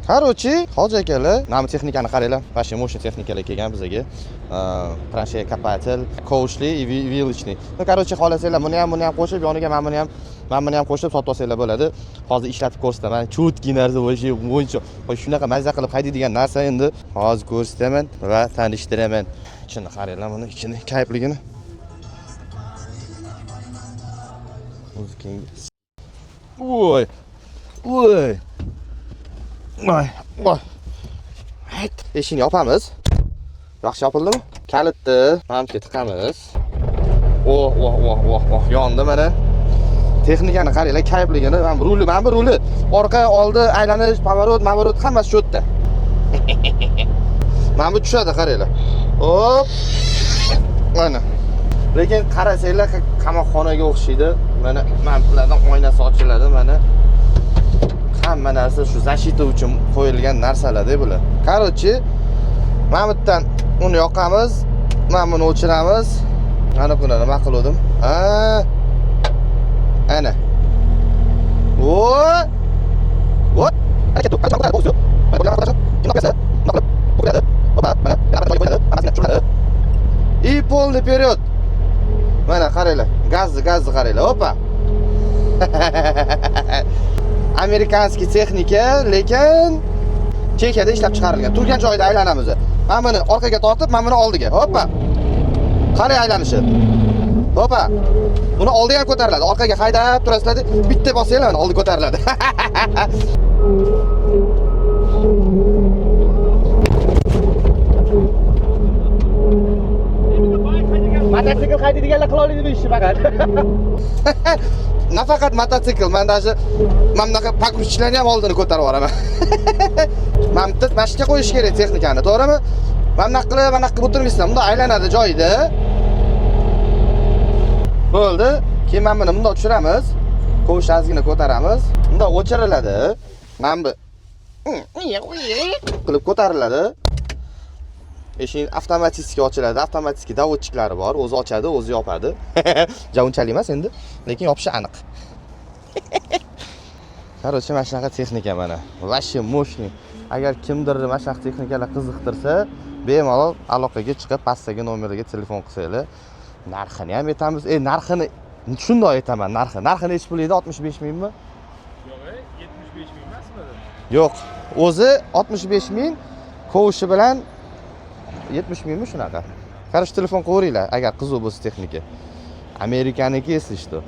Короче, hoji akalar, mana bu texnikani qaranglar. Mana shu мощный texnikalar kelgan bizaga. Траншея копатель, ковшli и вилочный. Ну, короче, xohlasanglar buni ham, buni ham qo'shib, yoniga mana buni ham qo'shib sotib olsanglar bo'ladi. Hozir ishlatib ko'rsataman. Чёткий narsa вообще bo'yicha. Shunaqa mazza qilib haydaydigan narsa endi. Hozir ko'rsataman va tanishtiraman. Ichini qaranglar, buni ichini kayfligini. O'zi keyingi. Voy. Voy. Voy, voy. Hayt. Eshikni yopamiz. Yaxshi yopildimi? Kalitni mana bu yerga tiqamiz. Oh, oh, oh, oh, oh, yondi mana. Texnikani qaranglar, kayfligini. Mana bu ruli, mana bu ruli. Orqa, oldi, aylanish, поворот, mavorot hammasi shu yerda. Mana bu tushadi, qaranglar. Hop. Mana. Lekin qarasanglar qamoqxonaga o'xshaydi. Mana bulardan oynasi ochiladi, mana. Hamma narsa shu защита uchun qo'yilgan narsalar-da bular. Короче, mana bu yerdan uni yoqamiz, mana buni o'chiramiz. Mana buni nima qiluvdim? Ha. Ana. O! O! И полный вперед. Mana qaranglar, gazni qaranglar. Opa. Американский texnika, lekin Chexiyada ishlab chiqarilgan. Turgan joyida aylanamiz. Mana buni orqaga tortib, mana buni oldiga. Hoppa. Qarang aylanishi. Hoppa. Buni oldiga ham ko'tariladi. Orqaga haydab turasizlar, bitta bossanglar mana oldi ko'tariladi. Mototsikl haydaydiganlar qila oladi bu ishni faqat. Nafaqat mototsikl, men даже mana bunaqa погрузчик larni ham oldini ko'tarib yuboraman. Mana bitta mana shu yerga qo'yish kerak texnikani, to'g'rimi? Mana bunaqa qilib, mana bunaqa qilib o'tirmaysizlar. Bundoq aylanadi joyida. Bo'ldi. Keyin mana buni bundoq tushiramiz. Kovushni ozgina ko'taramiz. Bundoq o'chiriladi. Mana bu qilib ko'tariladi. Eshik avtomatik ochiladi. Avtomatik доводчик lari bor. O'zi ochadi, o'zi yopadi. Ja unchalik emas endi, lekin yopishi aniq. Короче, mana shunaqa texnika mana. Вообще мощный. Agar kimdir mana shunaqa texnikalar qiziqtirsa, bemalol aloqaga chiqib, pastdagi nomeriga telefon qilsanglar, narxini ham aytamiz. Narxini shundoq aytaman, narxi. Narxi nechi pul edi? 65 mingmi? Yo'q, 75 ming emasmidi? Yo'q. O'zi 65 ming, kovushi bilan 70 mingmi shunaqa. Короче, telefon qilaveringlar agar qiziq bo'lsa texnika. Amerikaniki, если что.